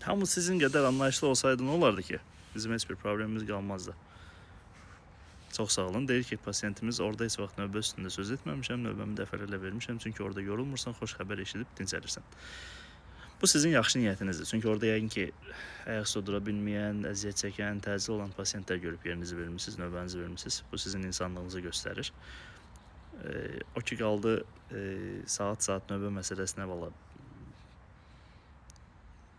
Hamı sizin qədər anlayışlı olsaydı nə olardı ki? Bizim heç bir problemimiz qalmazdı. Çox sağ olun. Deyir ki, pasiyentimiz orada heç vaxt növbə üstündə söz etməmişəm, növbəmi dəfələrlə vermişəm. Çünki orada yorulmursan, xoş xəbər eşidib dincəlirsən. Bu sizin yaxşı niyyətinizdir. Çünki orada yəqin ki, ayaq üstə dura bilməyən, əziyyət çəkən, təcili olan pasiyentlər görüb yerinizi vermisiniz, növbənizi vermisiniz. Bu sizin insanlığınızı göstərir. O ki qaldı saat-saat növbə məsələsinə, valla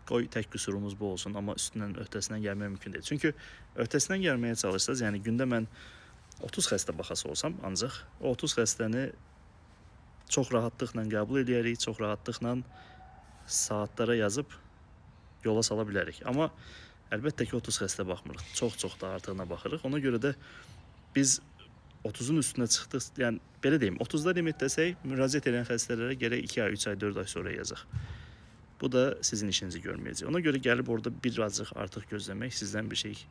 qoy tək qüsurumuz bu olsun, amma üstündən öhdəsindən gəlmək mümkün deyil. Çünki öhdəsindən gəlməyə çalışsanız, yəni gündə mən 30 xəstə baxası olsam, ancaq o 30 xəstəni çox rahatlıqla qəbul eləyərik, çox rahatlıqla saatlara yazıb yola sala bilərik. Amma əlbəttə ki 30 xəstə baxmırıq. Çox-çox da artığına baxırıq. Ona görə də biz 30-un üstünə çıxdıq. Yəni belə deyim, 30-da limit desək, müraciət edən xəstələrə gərək 2 ay, 3 ay, 4 ay sonra yazaq. Bu da sizin işinizi görməyəcək. Ona görə gəlib orada birazcıq artıq gözləmək sizdən bir şey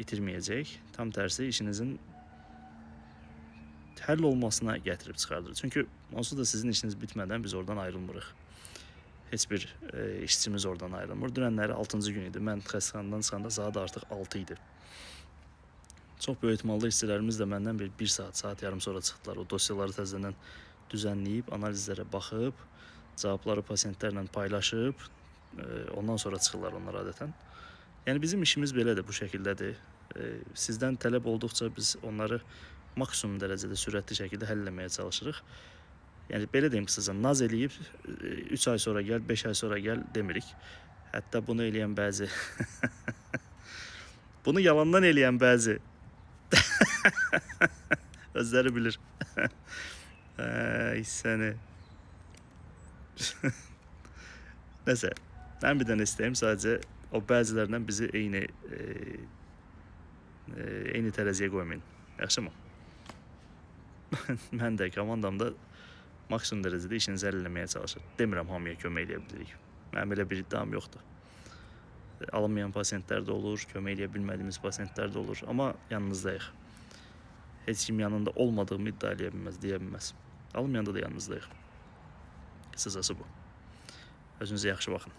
itirməyəcək. Tam tərsi işinizin həll olmasına gətirib çıxardır. Çünki onsuz da sizin işiniz bitmədən biz oradan ayrılmırıq. Heç bir işçimiz oradan ayrılmır. Dünənləri 6-cı gün idi. Mən xəstəxanadan çıxanda saat artıq 6 idi. Çox böyük ehtimalla işçilərimiz də məndən bir saat, saat yarım sonra çıxdılar. O dosyaları təzədən düzənləyib, analizlərə baxıb, cavabları pasiyentlərlə paylaşıb, ondan sonra çıxırlar onlar adətən. Yəni bizim işimiz belədir, bu şəkildədir. Sizdən tələb olduqca biz onları maksimum dərəcədə sürətli şəkildə həll eləməyə çalışırıq. Yəni belə deyim qısaca, naz eləyib 3 ay sonra gəl, 5 ay sonra gəl demirik. Hətta bunu eləyən bəzi bunu yalandan eləyən bəzi özləri bilir. Ay səni. Nəsə, mən bir dənə istəyim sadəcə o bəzilərindən bizi eyni eyni tərəziyə qoymayın. Yaxşı mı? Mən də komandam da maksimum dərəcədə işinizi həll eləməyə çalışır. Demirəm hamıya kömək eləyə bilirik. Mənim elə bir iddiam yoxdur. Alınmayan pasiyentlər də olur, kömək eləyə bilmədiyimiz pasiyentlər də olur, amma yanınızdayıq. Heç kim yanında olmadığımı iddia eləyə bilməz, deyə bilməz. Alınmayanda da yanınızdayıq. Qısacası bu. Özünüzə yaxşı baxın.